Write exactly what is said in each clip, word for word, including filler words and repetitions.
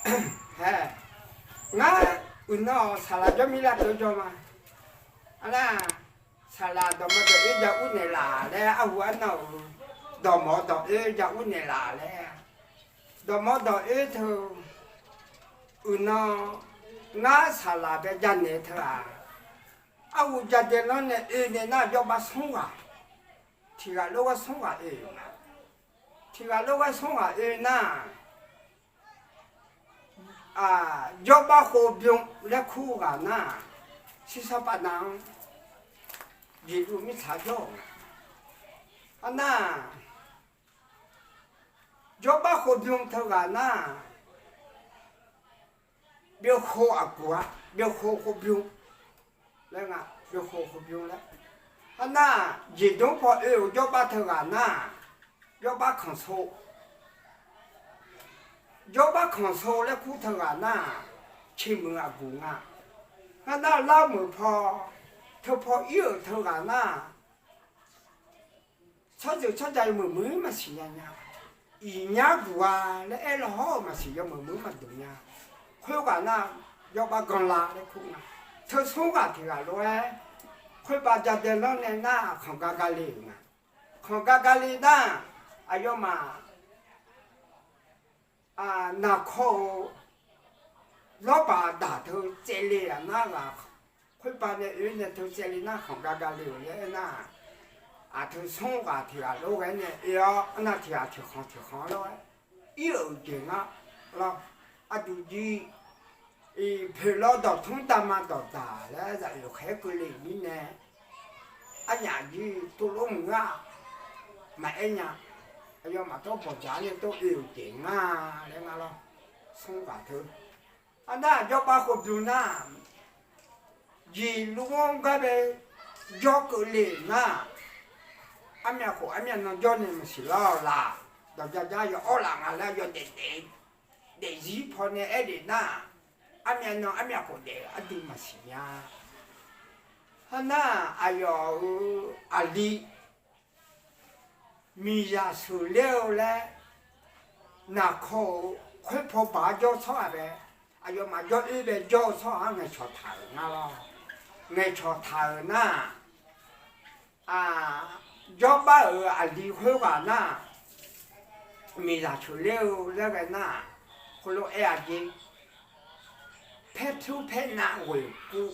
Hae, ngar uiqnan-awq saqlaq jawr mir lar teu jawr ma. Arnar, saqlaq dawqmawr dawq-oer ja ur naeqlaf laer arhu arnan-euq, dawqmawr dawq-oer ja ur naeqlaf laer, dawqmawr dawq-oer teu uiqnan ngar saqlaq bae ja naeq teu-aq, arhu jadae lanr nae oe nae nar jawrbar smr ghaq, tiq ghaq lof ghaer smr ghaq oe-euq ma. Tiq ghaq lof ghaer smr ghaq oe nar, jawrbar khov bym laer kur ghaq nar, shirsar pav nav-anr jeqluv mirtsaq jawr-euq nga. Arnar, jawrbar khov bym teu ghaq nar, byov khov aqguq-a, byov khov khov bym laer nga, byov khov khov bym laer. Arnar, jeqdmr paw oe-euq jawrbar teu ghaq nar, jawrbar kanqso, jawrbar kanqso laer kur teu ghaq nar, ciqmuiq aqguq nga. Arnar, larmeuq paw teu paw ir-euq teu ghaq nar, tsawrjeuq tsawrjaq yawmuiq muiq maqsiq nya nya. Iqnyar guq-a laer aer law hawr-eu maqsiq yawmuiq muiq maqduq nya. Khoerghaq nar, jawrbar ganla laer kur nga. Teu smr ghaq tiq ghaq lof-aer, khoerbav jadae lanr nae nar khanqga ga le-euq nga. Khanqga ga le nar, aqyawfmaf naqkawr-eu lawrbaq daq teu tsaevle-aq nar ghaq, khoerbav nae oe nae teu tsaevle nar khanqga ga le-euq laer aernar, aqteu smr ghaq tiq ghaq lof ghae nae oe-awr, arnar tiq ghaq tiq khanq tiq khanq lof-aer ir-euq jeq ngar lawr. Aqduq jir, iq, poeqlawr dawqtmr dama dawqdaq laer zaq oeq khaer keuvle-euq mirnae, arnyaf jir tov lor mq ngar maqaer nya. Aqyawfmaf tawr bawqdzaq-ar nae tov oe-euq jeq nga laer ngar lawr. Smr ghaq teu, arnar jawrbar khov bym nar, jeqluv-anr gar bae jawr keuvle-euq nar, armyav khof armyav nan jawr nae maqsiq lawr-eu laf. Dawqja jar yawawr laf nga laer yawdaef daef, daefzir pawnae aer daef nar, armyav nan armyav khof daef-eu aqdui maqsiq nya. Arnar, aqyawf-euq aqli miqzaq sheuqler-eu laer, naqkawr-euq khoer paw baq-ar jawr tsawrhaq bae, aqyawfmaf jawr oer bae jawr-eu tsawrhaq-anr ngaeqcawq taq-euq ngar lawr. Ngaeqcawq taq-euq nar, jawrbar-euq aqli khoerghaq nar, miqzaq sheuqler-eu laer ghae nar, khoerlof-aer aqjeq, paerpyur paernav ghoeqkuv,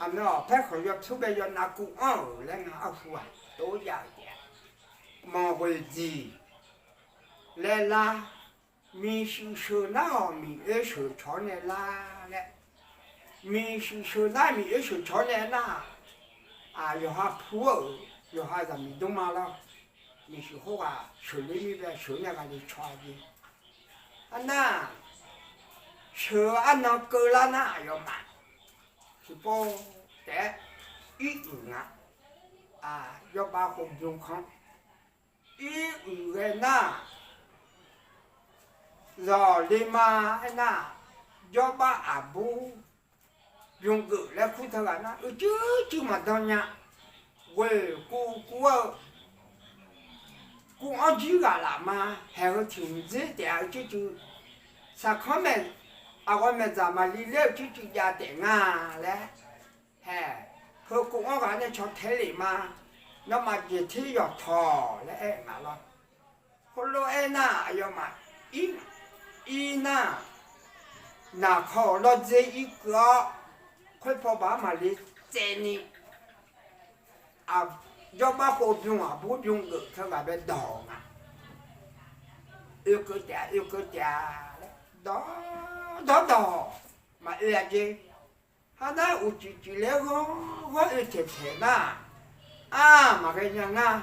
aqmyanluf paerkhanq yawpyur bae yawnav kuv anr-euq laer nga arhu-aq tov jav-euq taef-a. Manqghoeq dziq laer lar, miqshuif sheuq nar-awq miqoer sheuq cawq-awr nae lar laer, miqshuif sheuq nar miqoer sheuq cawq-awr nae nar, yawqha pu-euq yawqha zaqmiq dmr ma lawr. Miqshuif khoerghaq sheuqler mir bae sheuq-eu nae ghaqle caw-a jeq. Arnar, sheuq-eu arnan keuvlar nar aqyawfmaf tiqpov taef-aer ir uiq nga. Jawrbar khov bym kanr ir uiq ghae nar, zawqle ma aernar, jawrbar aqbur bymgeuf laer kur teughaq nar uicuiv cuiv maqdan nya. Ghoeq kuv kuv-eu kuv-anr jir ghaq laf ma. Haeq heu tiq hmq dzer taef-a uicuiv cuiv, saqkanr mae, aqghawq maeqdzaq maqli ler uicuiv cuiv jav taef nga laer, haeq heu kuv-anr ghaq nae caw tae lef ma. Nawmaf jeq ter yawqtawq laer aer-eu nga lawr. Khoerlof-aer nar aqyawfmaf ir, ir nar, naqkawr-euq lawrdzer ir keuv-awr, khoer paw baq-ar maqle tsaevni, jawrbar khov bym aqbur bymgeuf teughaq bae dawq nga. Oekeuv taef-a, oekeuv taef-a laer dawq, dawq dawq maqoe-a jeq. Harnar uqcif cif laer ghawr ghawr oe taeq taeq nar, ar maqghae nya ngar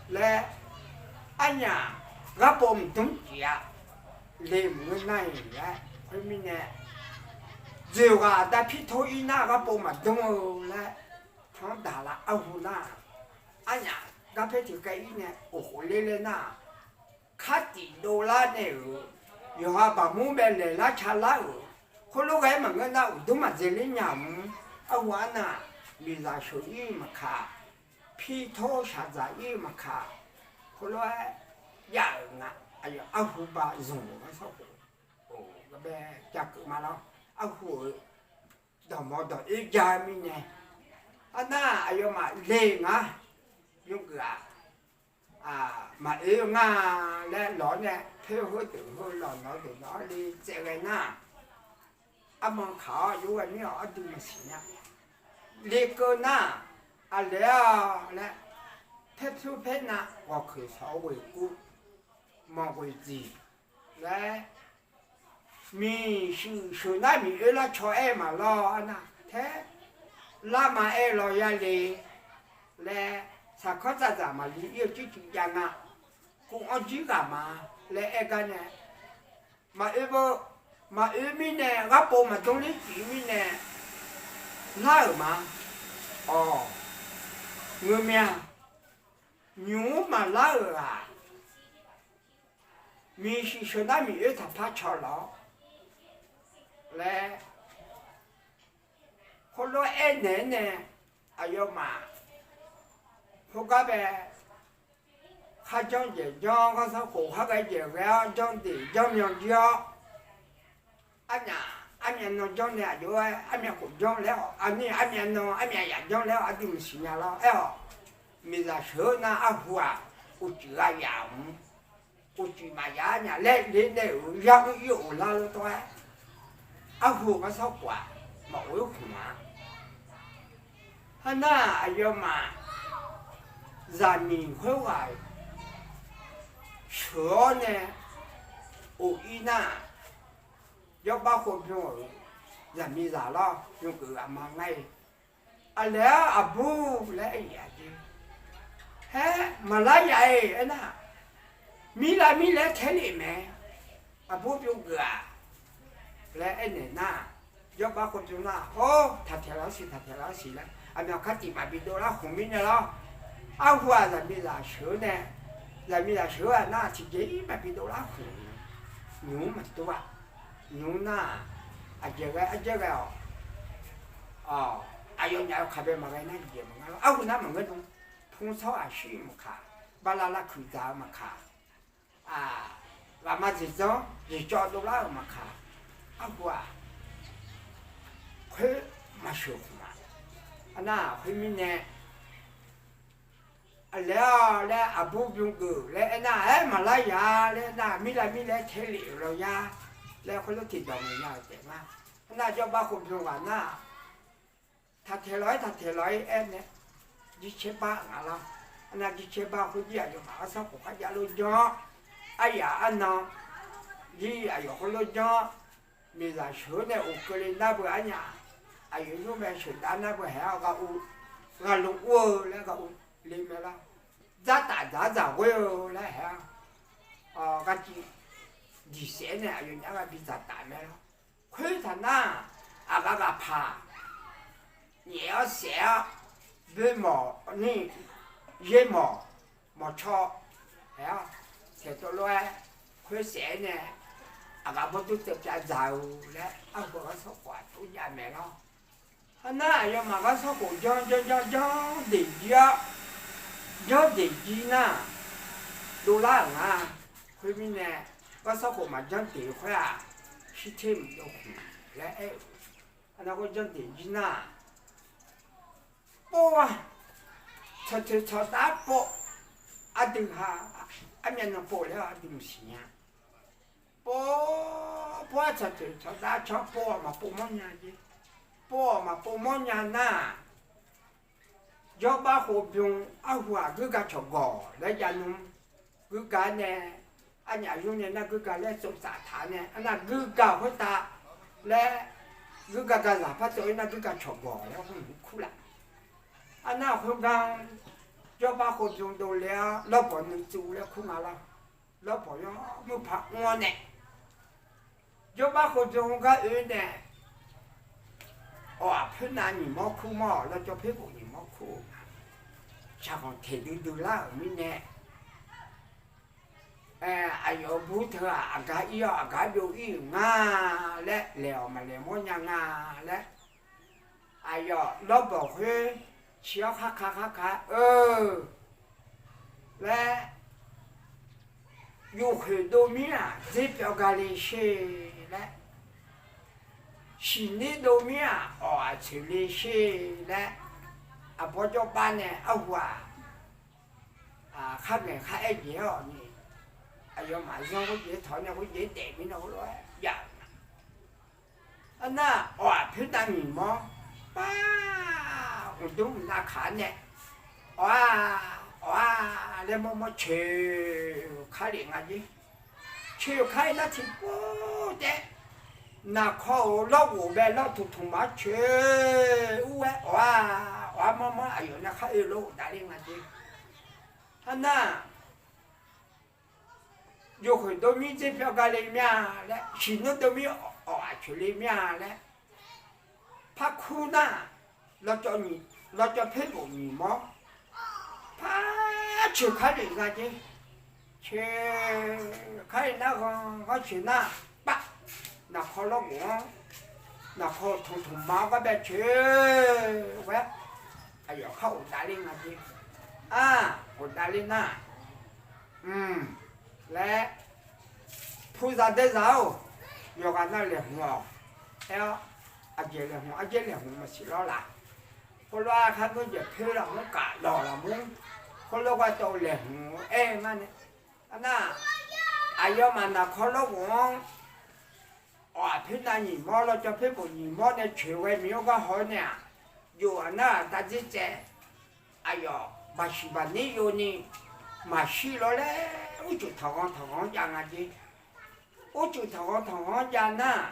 laer, arnyaf gharpov mqdmr cif-a, le mq ngeur nar-iq laer. Khoermirnae, dzoeqghaq aqda pirtor ir nar gharpov maqdmr-eu laer, tanqdaq lar arhu nar, arnyaf garpaer tiqkhaer ir nae oqkhof ler laer nar, khartif dovlar nae-euq, yawqha baqmur bae laeqlar calar-euq, khoerlof ghae-aer maqngeur nar uqdmr maqdzae ler nya-mr. Arhu arnav, miqzaq sheuq ir maqkaq, pirtor shaqdzaq ir maqkaq, khoerlof-aer jav-euq nga. Aqyawf arhu ba zmq-euq gar sawr khof, bae jakeuv ma lawr. Arhu-euq dawqmawr dawq oer ja-eu mirnae, arnar aqyawfmaf le ngar, yawgeuf-aq, maqoer ngar laer lawq-awr nae, poer heudeuq heu lawq nawq-eu deuq nawq-anr le tsaev ghae nar, armanq kaq-awr yawghae mir-awq, aqdui maqsiq nya. Lekeuv nar, aqlaeq-awq laer, paerpyur paernav ghawqkeuq sawq-eu ghoeqkuv, manqghoeq dziq laer, miqshuif sheuq nar miqoer lar caw aer maqlawr-awr nar, taer larma aer law ya le laer, saqkanr tsaqdzaq maqli ir-eu circuif jav nga, kuv-anr jir ghaq ma laer aer gar nae, maqoer beu, maqoer mirnae gharpov maqdmr ler tiq mirnae lar-euq ma. Awq, ngeumya, nymq-mr maqlar-euq-aq, miqshuif sheuq nar miqoer taqpar caw lawq-awr laer, khoerlof-aer aernaeq-aer nae, aqyawfmaf khoergar bae kharjanr jaeq janr, ghanrsanrkhof khar ghae jaeq ghae-awr janr deq janr myan jir-awr, armyaf armyav nan janr nae aqjox-aer armyav khof janr laer-awq, aqnyir armyav nan armyav yaf janr laer-awq, aqdui maqsiq nya lawr aer-awq. Miqzaq sheuq-eu nar arhu-aq, uqcif gha yaf-awq mr, uqcif maqyaf-a nya laer le nae-euq yar mr ir-euq lar lor tawr-aer, arhu-euq ghanrsanrkhof-aq, maqghof-ir khmq-a. Harnar aqyawfmaf zaqmiq khoerghaq sheuq-awr nae of-ir nar, jawrbar khov bymr-euq zaqmiqzaq lawr, bymr geuf ghaq ma ngar-e. Aqlaeq-awr aqbur laer aer-iq aqjeq, haer maqlar yaf-e aernar, mirlav mirlaer taer lef mae. Aqbur bymrgeuf-aq laer aernaeq nar, jawrbar khov bymr nar, or, taqtaeq laf-awr siq, taqtaeq laf-awr siq laer aqmyawf kar tiq maqbi dovlar khmq mirnae lawr. Arhu-aq zaqmiqzaq sheuq-eu nae, zaqmiqzaq sheuq-eu-aq nar tiqjeq-ir maqbi dovlar khmq, nymq-mr maqdur-aq, nymq-mr nar-aq, aqjeq ghae arjaer ghae-awq. Aqyawfnyaf-eu kaq bae maqghae nar jeq maqngeur lawr. Arhu nar maqngeur dm, pmr sawr aqshir-euq maqkaq, bala lavkuiq dzaq-eu maqkaq, ghaqma jeq dzanr jeq cawv dovlar-euq maqkaq, arhu-aq, khoer maqsheuq khmq-a. Arnar khoermirnae, aqlaeq-awq laer aqbur bymr geuf laer aernar, aer maqlar yaf laer aernar, mirlav mirlaer taer lef-euq law ya laer khoerlof tiqdawq maqya-euq taef nga. Arnar jawrbar khov bymr ghaq nar, taqtaeq lawq-ir taqtaeq lawq-ir aer nae, jircaer bar nga lawr. Arnar jircaer bar khoerjir aqyawfmaf ghanrsanrkhof kharjav lof janr-awr, aryaq arnan jir aqyawf khoerlof janr-awr, miqzaq sheuq-eu nae of keuvle nar beu arnyaf, aqyawf nymr mae sheuqdav nar beu haeq-awr ghaq ur, ghaq lmq ur-eu laer ghaq ur le mae lawr. Dzartaf dzaq-ar dzaq ghoer-eu laer haeq-awr, ghaq ciq diq saef-aer nae aqyawfnyaf gha bi dzaqtaf mae lawr. Khoertaq nar, aqgaf ghaqpaq nyaef-awr saef-awr, boermawq ni, yaermawq, mawqcaw, aer-awr, taeqtov lof-aer, khoer saef-aer nae, aqgaf bawrdur tsaev pyav dzaq-eu laer arhu-eu ghanrsanrkhof-aq tov jav mae lawr. Arnar aqyawfmaf ghanrsanrkhof janr janr janr janr deq jir-awr, janr deq jir nar, dovlar-euq nga. Khoermirnae, ghanrsanrkhof maqjanr deq khoer-aq, shirter mqdov khmq laer aer-eu. Arnar khoer janr deq jir nar, pov-a, tsawqtoeq tsawqdav pov, aqdui ha, armyav nan pov laer-awr aqdui maqsiq nya. Pov, pov-aer tsawqtoeq tsawqdav can pov-awq maqpov mawrnya jer. Pov-awq maqpov mawrnya nar-aq, jawrbar khov bymr arhu-aq guirga cawqgawq laer jav nmr. Guirga-aer nae, arnyaf yur nae nar guirga laer tsovtsaf taq-a nae, arnar guirga khoertav laer, guirga gazaq par tsov-ir nar guirga cawqgawq laer khoermq kur laf. Arnar khoergar, jawrbar khov bymr dovle-awr lawrbawq nuitsuv laer kur nga lawr. Lawrbawq yawr muiqpaq mr-awr nae, jawrbar khov bymr gar oe nae, awq-aq poernav nyiq mawr kur mawr-awq, lawjawr poerbof nyiq mawr kur-eu, shaqkhanq teq duidui lar-euq mirnae, aqyawf-euq bur teu-aq aqgar ir-awr aqgar byov ir-euq nga laer laeq-awq maqlaeq mawrnya nga laer, aqyawf lawrbawq khoer ciq-awr khar ka khar ka-aer-eu laer, yufkhoeq dov mir-aq dzer pyawv gale sher laer, Siqner dov mir-aq, awq-aq tsoeq le sher laer, aqbawr jawrbar nae arhu-aq, kharmaeq khar aer jeq-awq ni, aqyawfmaf zanr khoerjeq tawq nae khoerjeq daef mirnae heulof-aer jav-eu nga. Arnar, awq-aq poernav nyiq mawr, par, uqdmr uqnav kaq-anr nae, awq-aq, awq-aq laer mawrmawr coeq kar lef nga jer. Coeq kar-ir nar tiqpov taef, naqkaw-euq lawrghof bae lawr tmqtmq ma-anr coeq ur-aer, awq-aq, awq-aq mawrmawr aqyawf nae khar oe lof-aer ghofdav ler nga jer. Arnar, yawkhoeq dov mir dzer pyawr gar le mir-a laer, siqner dov mir awq-aq coeq le mir-a laer, par kur nar, lawcawv nyiq, lawcawv poerbof nyiq mawr, par coeq kar lef nga jer. Coeq kar lef nar ghanr ghanr coeq nar, pav, naqkaw lawrghof-anr, naqkaw tmqtmq ma-anr gar bae coeq ghae-aer, aqyawf khar ghofdav ler nga jer. Ar, ghofdav ler nar, mq, laer, puzaq daezaq-or, yawqghaq nav laeqhmq-awq. Aer-awr, aqjeq laeqhmq, aqjeq laeqhmq maqsiq lawr laf. Khoerlof-aer khar geur jeq poer lafmur kaf dawq lafmur, khoerlof-aer tawv laeqhmq-eu aer-eu ngar nae, arnar, aqyawfmaf naqkaw lawrghof-anr, awq-aq poernav nyiq mawr, lawcawv poerbof nyiq mawr nae coeq ghae miq-anr gar haw-aer nae-aq, jov-aq nar-aq dav dzer tsaev, aqyawf baqsiq baqner yov ni, maqshir lawr laer, uicuiv tanqghanq tanqghanq-anr jav nga jer. Uicuiv tanqghanq tanqghanq-anr jav nar,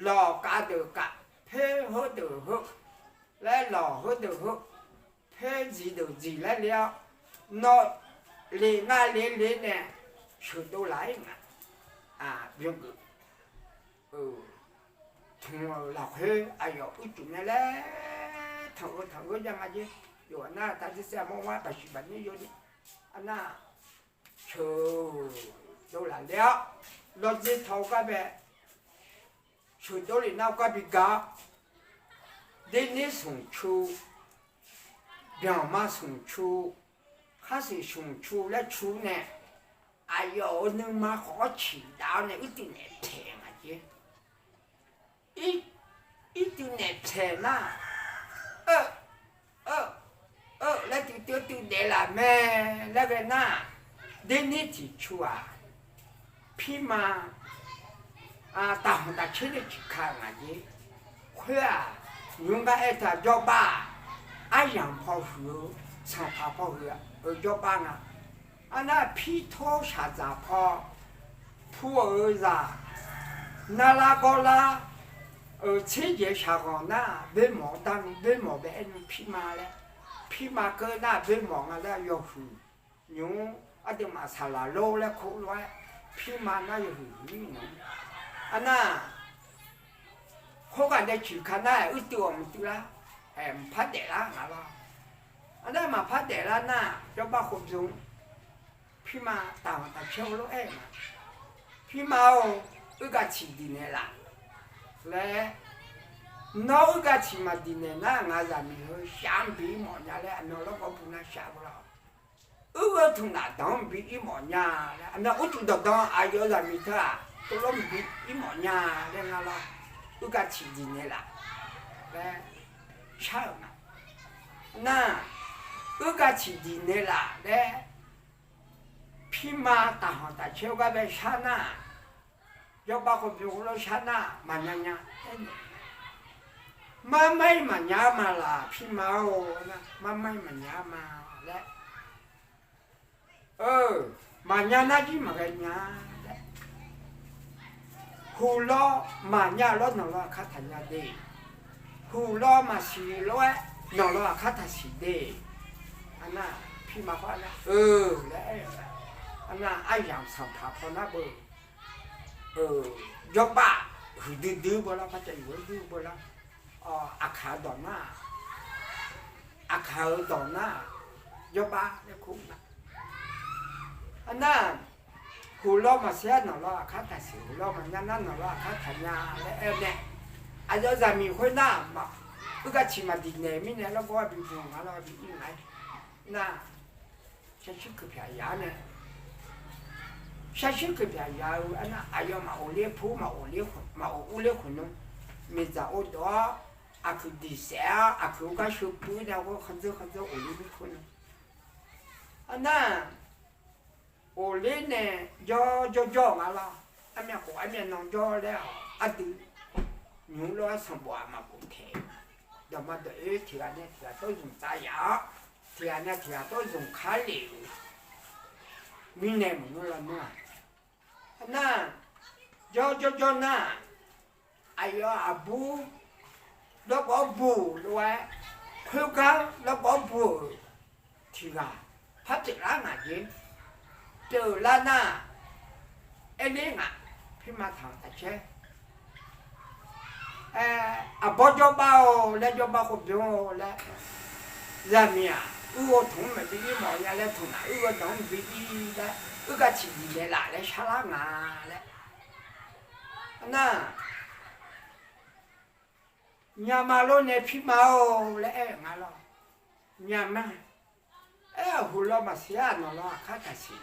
lawq kav deuq kav, poer heudeuq heu laer, lawq heudeuq heu, poer dziq deuq dziq laer le-awr, nawr le ngar le le nae sheuqdov laf-ir nga. Byangeuf-eu tmq-euq lafkhoer aqyawf uicuiv nae laer tanq-eu tanq-eu jav nga jer. Yawqha nar-aq dav dzer tsaev mawr-aer baqsiq baqner yov ni, arnar, sheuqdov laf le-awr, lawdzer taw-eu gar bae sheuqdov lef nar-eu gar bi ga-awr, derner smq cu, byanqma smq cu, kharsiq smq cu laer cu nae, aqyawf-euq nuima khawf-awr ciqdav-awr nae uirtuv naeq paeq nga jer. Irtuv naeq paeq nar, eu, eu, eu laer tuv tuv tuv daef laf mae laer ghae nar, derner tiq cu-aq, pirma taqhmq taqcaer nae ciqka-eu nga jer. Khoer-aq, nymr gar aertaq jawrbar-aq, aryamq paw huiq-eu, sanqpaq paw huiq-eu jawrbar nga. Arnar, pirtor shaqdzaq paw, pu-euq zaq, narlar gawrlar, euq tserjeq shaqghanq nar boermawq-anr dar nmr, boermawq bae aer nmr pirma laer, pirma keuv nar boermawq nga laer yawhuiq nymr aqduimaf saqlaq lor laer kur lof-aer, pirma nar yawhuiq huiq nymr. Arnar, khoerghaq nae ciqka nar-aer uirtuv-awq maqtuv lar, mqpar daeflar nga lawr. Arnar maqpar daeflar nar, jawrbar khov bymr, pirma taqhmq taqcaer-eu lof-aer nga. Pirma-or, uirgav ciq diqnaeq laf laer, nawr uirgav ciq maqdiqnaeq nar ngaq zaqmiq heu shaf-anr bi ir mawf nya laer aqmyan lawrgawv bu nar shaf-eu lawr. Uir-eu tmqnaf danq-anr bi ir mawf nya laer, aqmyan uicuiv danqdanq aqyawf zaqmiq teu-aq tov lawr bi ir mawf nya laer nga lawr. Uirgav ciq diqnaeq laf laer shar-euq nga. Nar, uirgav ciq diqnaeq laf laer, pirma taqhmq taqcaer-eu gar bae shar nar, jawrbar khov bymr khoerlof shar nar maqnya nya aer nae, marmar-ir maqnya-ar ma laf pirma-or nar, marmar-ir maqnya-ar ma laer, eu, maqnya nar jir maqghae nya laer, huq lawr maqnya lawr nanq lawr aqkar taqnya de, huq lawr maqsiq lawr-aer nanq lawr aqkar taqsiq de. Arnar, pirma khawf-aer nar, eu laer aer-eu, arnar aryamq sanqpaq paw nar beu, jawrbar huiqdui dui-eu beu lar, par cav yuf-aer dui-eu beu lar, aqkaq-eu dawq nar-aq, aqkaq-eu dawq nar-aq, jawrbar laer kur nga. Arnar, huq lawr maqsiq-ar nanq lawr aqkar taqsiq, huq lawr maqnya nar nanq lawr aqkar taqnya laer aer-eu nae, aqyawf zaqmiq khoernar, uirgav ciq maqdiqnaeq mirnae lawrgawv-aer bi byan nga lawr bi ir nga-aer nar, carshuir keuq pyaq yaf-ar nae, Sharshuir keuqbyaq ya-eu aernar, aqyawfmaf ghofler pu, maq ghofler khof, maq ghofler khof nmr. Miqdzaq ghov dov-awr, aqkuiq diq saef-awr, aqkuiq-eu gar sheu puiv nae ghov khanrdzeur khanrdzeur ghofler mirkhof nmr. Aernar, ghofler nae jawr jawr jawr-eu nga lawr. Armyav khof armyav nan jawr laer-awq ardui nymq-mr lof-aer sanqbof-aq maqbof taeq-eu. Dawqma dawq-oer tiq ghaq nae tiq ghaq tawr zmq tsav yaf-awr, tiq ghaq nae tiq ghaq tawr zmq kar lef-euq mirnae maqngeur lawnmr-aq. Aernar, jawr jawr jawr nar, aqyawf aqbur lawrgawv bu-euq lof-aer, khoergar lawrgawv bu-euq tiq ghaq par pyeuflar ngaq jeq. Pyeuflar nar, aerler ngaq, pirma taq-anr taf caer. Aer, aqbawr jawrbar-or laer, jawrbar khov byan-or laer, zaqmiq-aq, uir ghawr tanq-anr maeq bi ir mawf-eu nya laer, tanq naq uir ghawr danq-anr bi ir laer, uir gar ciq diq naeq laf laer sharlar nga laer. Aernar, nyama lor nae pirma-or laer aer-euq nga lawr. Nyama, aer-aq, huq law maqsiq-ar nawq law aqkar taqsiq,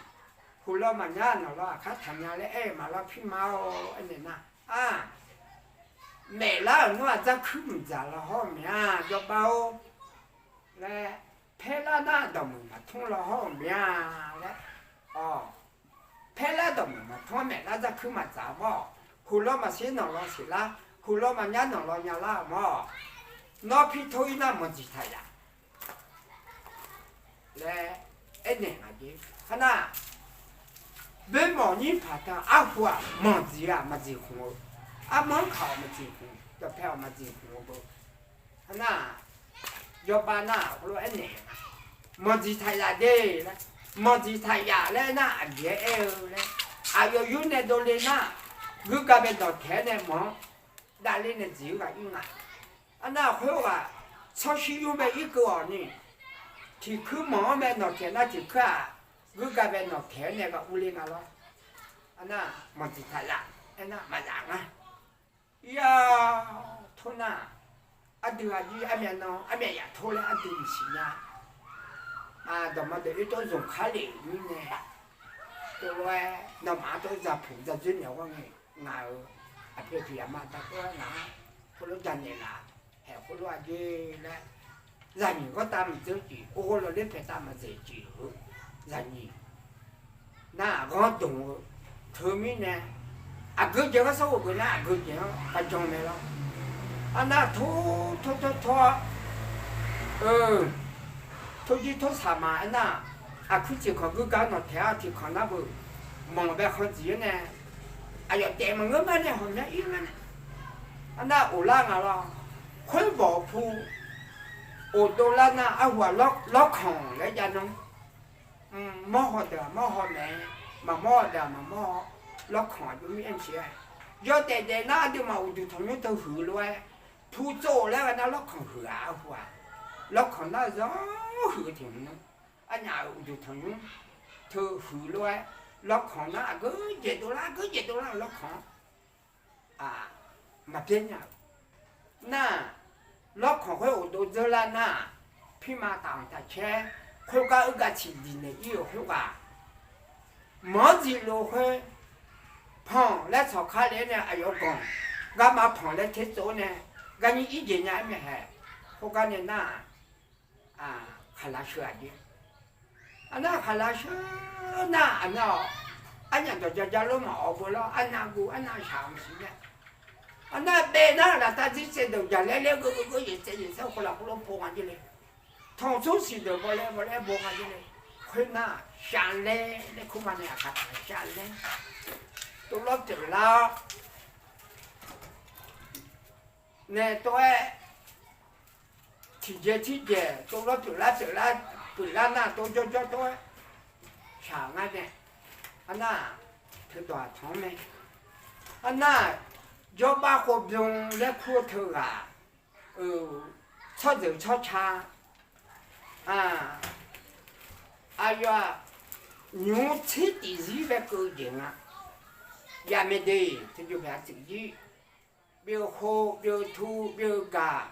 huq law maqnya nawq law aqkar taqnya laer aer-euq ma lawr, pirma-or aernaeq nar, a, maeflar-euq nmr-aq dzarkuir mqdzaq law hawr-eu mae-a, jawrbar-or laer, paerlar nar dawqmuiq maqtmr law hawr-euq mae-a laer, awq, paerlar dawqmuiq maqtmr-anr maeflar dzarkuir maqdzaq-eu mawr-awq. Huq law maqsiq nawq law siqlar, huq law maqnya nawq law nyalar-euq mawr-awq. Nawr pi tor ir nar manqdziq taq yaf laer aernaeq ngaq jeq. Aernar, boermawf nyir paq taq arhu-aq manqdziq-aq maqdziq khmq-eu, armanr kaq-awq maqdziq khmq, dawqpae-awq maqdziq khmq-eu beu. Aernar, jawrbar nar heulof aernaeq, manqdziq taq yaf de laer, manqdziq taq yaf laer nar aqjeq-aer aer-eu laer, aqyawf yur nae dovle nar, guirga bae dawqtaeq-aer nae manq-anr davler nae dziq-eu ghaq ir nga. Aernar khoerghaq tsawrshir yur bae irkeuv-awq ni, tiq kuir manq-anr bae nawq taeq nar tiq kuir-aq, guirga bae nawq taeq-aer nae ghaq urler nga lawr. Aernar manqdziq taq yaf, aernar maqzaf nga. Yar, tor nar, ardui aqjir armyav nan armyav yaf tor laer ardui maqsiq nya. Dawqma dawq-oer tawr zmq kar lef-euq mirnae, tov-aer nawmaf-anr tov za puq za dzoer naeq-awr ngae, ngaq-euq aqpoeq tiq yaf ma da tov-aer ngaq-anr khoerlof janaeq laf, haeq khoerlof-a jer laer, zaqnyiq ghawrtav maqdzeur jeq, or ghawrlawv ler paeq tav maqdzaeq jeq-eu zaqnyiq nar-aq ghanr dmq-eu teumirnae, aqgeu jeq ghanr sawr ghof geuf nar aqgeu jeq-anr ba jan mae lawr. Arnar tor tor tor tor-awr, eu, torjir torsaq ma aernar, aqkuir tiqkanq guirga nawq taeq-awr tiqkanq nar beu manq bae khanq dziq-aer nae, aqyawf taef maqngeur mar nae hawq mya ir nga nae, arnar ghoflar nga lawr. Khoer bawq pu ghofdov lar nar arhu-aq lawrkanq laer jav nan. Mawrhaw deuq-aq mawrhaw mae, maqmawr-eu deuq-aq maqmawr-awr, lawrkanq aqjox mir aer maqsiq-a. Yawdaef daef nar aqduimaf uqduq tanqnymr teu huiq lof-aer, pu tsov-euq laer ghae nar lawrkanq huiq-aq arhu-aq, lawrkanq nar zanr huiq-eu tiq hmq nar, arnyaf-euq uqduq tanqnymr teu huiq lof-aer, lawrkanq nar aqgeu jeq dovlar aqgeu jeq dovlar-euq lawrkanq-anr maqbyaer nya-euq nar, lawrkanq khoer ghofdov dzeurlar nar-aq, pirma taf-anr taf caer, khoergar uiqgav ciqdiq naeq ir-euq khoerghaq, manq-anr dziqlov khoer, panq laer tsawq kar le-aer nae aqyawf ganq, garma panq laer ter tsov-awr nae, garnyir ir jeq nya-aer mae haeq. Khoergar nae nar-aq, khaqlaq sheu-aq jer. Arnar khaqlaq sheu nar aqmyan-awq, arnyaf dawq ja ja lor maqawq beu lawr, arnav guv arnav shaq-euq maqsiq nya. Arnar bae nar laftav dzir tsaev deuq jaqlaer laer geuv geuv geuv yaeq tsaev yaeq saer khoerlaf khoerlof pov nga jer le. Tanqtsur siqdeuq bawlaer bawlaer bo nga jer le. Khoernar shaqlaer laer kur ma nae aqkaq taq shaqlaer, tovlawr pyeuflar-awr nae tov-aer, tiqjeq tiqjeq tovlawr pyeuflar pyeuflar pyeuflar nar tov jawrjawr tov-aer shaq ngar nae, arnar teudawq-aq tanq-anr mae. Arnar jawrbar khov byan laer kur-eu teughaq, eu, tsawrjeuq tsawrca aqyawf-aq, nymq-mr tser tiqzir bae keuv-eu jeq nga. Yamaeq de, teujeq bae-aq tiqzir, byov khov byov tu byov gaq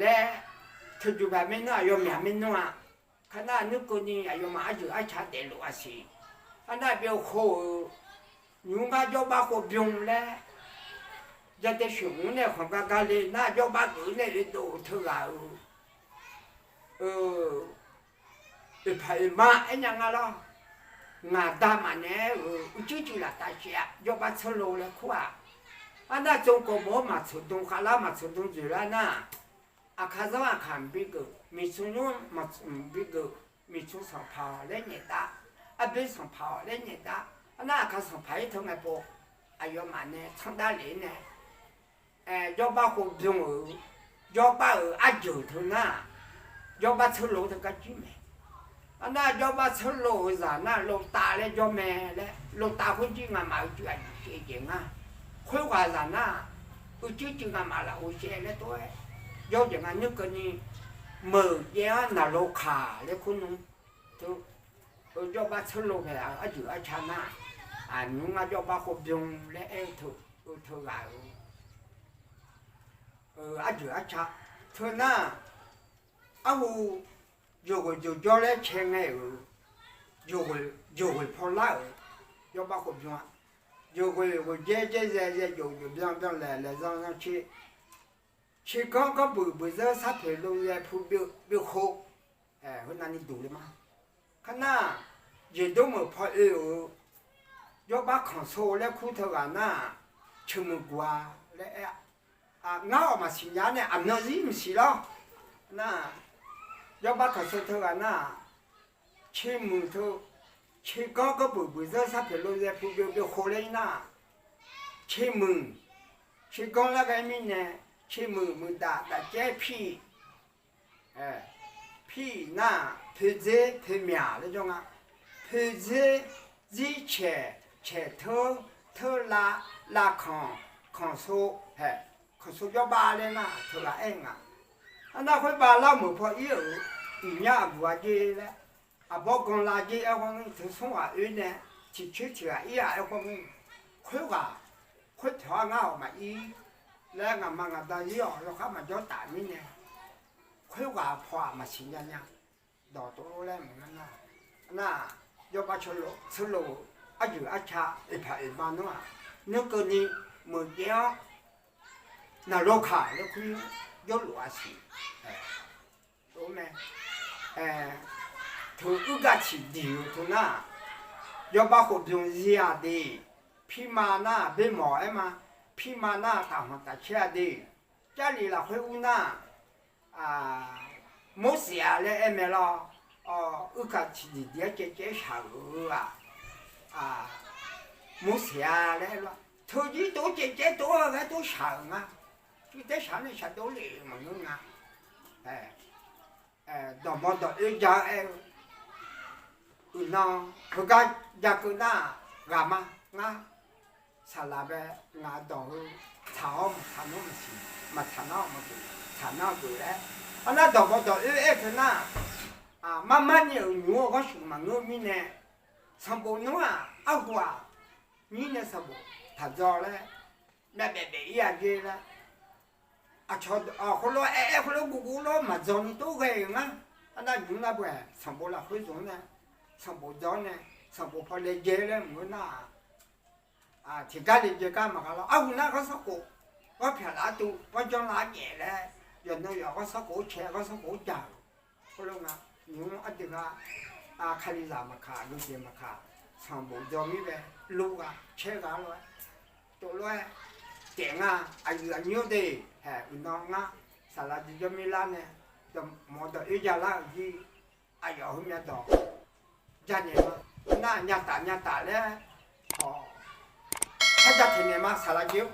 laer, teujeq bae maernmr aqyawf myaq maernmr-a. Kar nar nuikeuvni aqyawfmaf arjeuq arca daefluf-a siq. Arnav byov khov-euq nymr ngar jawrbar khov bym laer, jadae sheuqmr nae khanq gar gar le nar jawrbar geuf nae oedov-eu teughaq-euq oeqpaq oeqma aernya nga lawr. Ngaq da maqnaeq-aer-euq uicuiv cuiv laftav caev-a jawrbar tseurlo laer kur-aq, arnav tsov kawv mawr maqtseuq dm khavlar maqtseuq dm dzoeqlar nar, aqkar zanr aqkar mqbi geuf, miqtsmr nymr maqtsmq mqbi geuf, miqtsmr sanqpaq-awq laer nyaefdav, arboer sanqpaq-awq laer nyaefdav, arnav aqkar sanqpaq-ir teu ngae pov, aqyawfmaf nae tsanr dar lef-ir nae jawrbar khov bym-euq, jawrbar-euq arjeuq teu nar, jawrbar tseurlo teu gar jir mae. Arnav jawrbar tseurlo-euq zaq nar lov tav laer jawr mae laer, lov tav khoer jir ngamaf-euq cuiv aqjeq caev jaeq nga. Khoerghaq zaq nar, uicuiv cuiv ngamaf lafov caev laer tov-aer jawr jaeq nga. Nuikeuvni meuq jaev-anr naqlo kaq laer kur nmr teu, jawrbar tseurlo paeq-a arjeuq arca nar, aqnymr ngar jawrbar khov bym laer aer-eu teu, teughaq-euq arjeuq arca teu nar, arhu jeuqghoeq jeuqjawr laer cae ngae-euq, jeuqghoeq paw lar-euq jawrbar khov bym-a. Jeuqghoeq ghoeq jaer jaer zae zae jeuqghoeq byan byan laeq laeq zan zan cae, cae ganr ganr buiq buiq zeur sar poeq lo zae pu byov khov, heunav ni duq le ma. Kar nar, jeqdor meuq paw oe-euq jawrbar kanqso laer kur teughaq nar, ceuqmuiq guq-a laer aer-a. Ngar-awq maqsiq nya nae aqmyan zir maqsiq lawr. Nar, jawrbar kanqso teughaq nar, cae muiq teu, cae ganr ganr buiq buiq zeur sar poeq lo zae pu byov byov khov laer-ir nar, cae muiq, cae ganr lar ghae mirnae, cae muiq muiqdaf dafcaer pir, pir nar, poeqdzer poeqmyaq laer jawr nga. Poeqdzer, dzircaeq, caeq teur, teur lav, lav kanq, kanqso, haeq, kanqso jawrbar laer nar teughaq aer nga. Arnar khoerbav larmeuq paw ir-euq iqnyar aqguq-a jer laer, aqbawr gan lav jer aer khawr ngir teu smr ghaq oer nae, tiqcoer tiq ghaq ir-aq aer khawr ngir, khoerghaq, khoertaq-awr ngar-awq maqir laer ngaqma ngaqda zir-awq yawkhar maqjawr taf mirnae, khoerghaq paw-aq maqsiq nya nya. Dawq tov lor laer maqngeur nar, nar, jawrbar tseurlo-euq arjeuq arca oeqpaq oeqma nmr-aq, nuikeuvni meuq jaev-anr naqlo kaq laer kur jawrluf-a siq. Tov mae, teu uirgav ciqdiq-eu teu nar, jawrbar khov bym zir-aq de, pirma nar-aq boermawq aer ma, pirma nar-aq tafhanq tafcaer-a de, Jarlif lafkhoer ur nar, Morseq-a laer aer mae lawr. Uirgav ciqdiq diq-aer caev caev-aer shaq-euq-aq, Morseq-a laer aer lawr. Teujir tov caev caev tov-aer ghae tov shaq-euq nga. Cuiv taer shaq nae shaqdov le-euq maqngeur nga. Dawqmawr dawq oer ja-eu aer-eu, uiqnan heugar ja keuv nar-aq, ghaq ma ngar. Saqlaq bae ngaq dawq heu tsaq-awr maqtsaq nar maqsiq, maqtsaq nar maqgeuf, tsaq nar geuf laer. Arnar dawqmawr dawq oer aer teu nar, marmar ni-euq nymq-anr ghanr shuif maqngeur mirnae, sanqbof nmr-aq arhu-aq, nyir nae sanqbof taq dzaw laer, myavbaef baef ir-a jer laer, aqcawq khoerlof-aer aer khoerlof guvguv lof maqdzaw ni tov ghae-euq ngar. Arnar nymq nar bae sanqbof lafkhoer zmq-anr nae, sanqbof dzaw-anr nae, sanqbof paw laejae laer mq-eu nar-aq, tiqgar laejae gar maqgha lawr. Arhu nar ghanr sanrkhof, ghanr pyaq laf-aer tuv, ghanr janr lar-aer nyaef laer, yawqnan yawq ghanr sanrkhof-aer cae, ghanr sanrkhof-aer ja-euq. Khoerlof nga, nymq-mr aqdui ghaq, kalizaq maqkaq, yawjeq maqkaq, sanqbof dzaw mir bae, lur ghaq caer ghaq lof-aer, tov lof-aer, taef nga, aqyuif aqnyir de, haeq uiqnan ngar, saqlaq jeq jawr mir lar nae, dawqmawr dawq oer ja lar-euq jir, aqyawf heumyav dawq janaeq ma. Nar nyataf nyataf laer, hawq, kharja taeqnaeq ma saqlaq jeq-or.